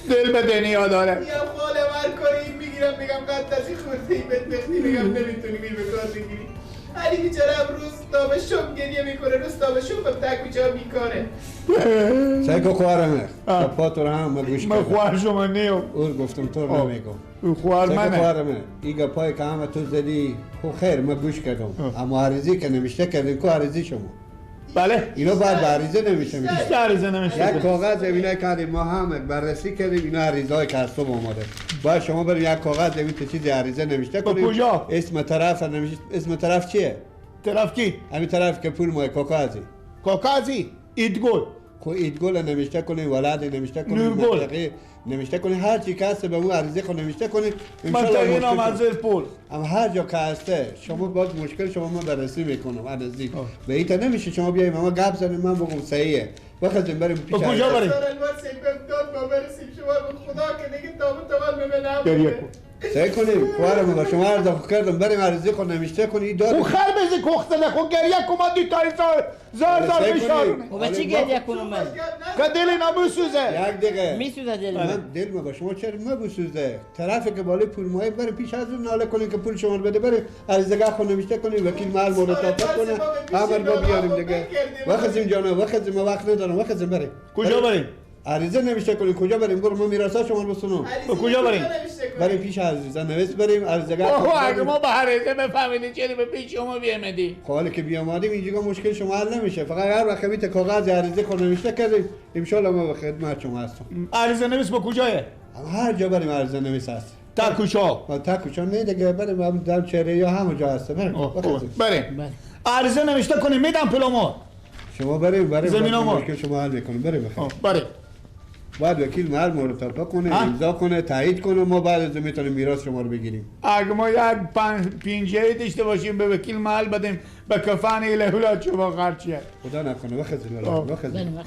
دل به دنیا داره. یا خاله من کاری میگیرم میگم قد از خورده ای بدبختی میگم نمیتونی میر به کار بگیری. علی بیچاره روز تا به شب گریه میکنه، روز تا به شب تک بیچاره بیکاره. سعی کو خوارمه پا تو هم گوش من خوار شما نیو اور گفتم تو نمیگم خوار منه. خوارمه این گپای که همه تو زدی خب خیر من گوش کردم، اما عریضی که نوشته کردین کو عریضی شما؟ بله اینو بعد به عریضه نمیشه میشه. عریضه نمیشه. یک کاغذ اینا کردیم ما هم بررسی کردیم، اینا عریضه‌ای که از صبح اومده. باید شما بریم یک کاغذ این چیزی عریضه نوشته کنیم. کجا؟ اسم طرف نمیشه. اسم طرف چیه؟ طرف کی؟ همین طرف که پول ما کاکازی. کاکازی ایدگل. خب ایدگل نوشته کنیم، ولد نوشته کنیم، منطقه نوشته کنیم، هر چی که هست به اون عریضه خود نوشته کنیم. منطقه نام از پول. اما هر جا که هسته شما باز مشکل شما من بررسی میکنم عریضه. به این تا نمیشه شما بیایم ما گپ زنیم من بگم صحیحه. بخوایم بریم پیش. کجا بریم؟ خدا که دیگه تا سعی کنیم خوارم با شما عرض کردم بریم عریضه خود نوشته کنی داد. او خر بزی کخته نخو گریه کن دی تا زار زار میشارونه. و چی گریه کنم من؟ که دل نمیسوزه. یک دقیقه میسوزه دل من. دل ما با شما چرا مبسوزه؟ طرفی که بالای پول مای بریم پیش از اون ناله کنیم که پول شما رو بده، بریم عریضه خود نوشته کنیم، وکیل محل مرتب کنه، امر با بیاریم دیگه. وخزیم جانا وخزیم، ما وقت ندارم، وخزیم بریم. کجا بریم؟ عریضه نوشته کنیم. کجا بریم؟ برو ما میراثا شما رو بسونم. کجا بریم؟ بریم پیش عریضه نویس بریم عریضه. اوه اگه ما به عریضه بفهمیدیم چرا به پیش شما بیامدیم؟ حالا که بیامدیم اینجا مشکل شما حل نمیشه. فقط هر وقت بیت کاغذ عریضه خود نوشته کردیم ان شاء الله ما به خدمت شما هستم. عریضه نویس با کجایه؟ هر جا بریم عریضه نویس هست. تا کجا؟ تا کجا نه دیگه بریم هم در چهره یا همونجا هست. بریم. بریم. عریضه نوشته کنیم میدم پولمو. شما بریم بریم مشکل شما حل میکنیم. بریم بخیر. بریم. باید وکیل محل مرتب کنه، امضا کنه، تایید کنه، ما بعد از میتونیم میراث شما رو بگیریم. اگه ما یک پنجه داشته باشیم به وکیل محل بدیم به کفن الهولات شما خرچیه. خدا نکنه. وخزیم وخزیم.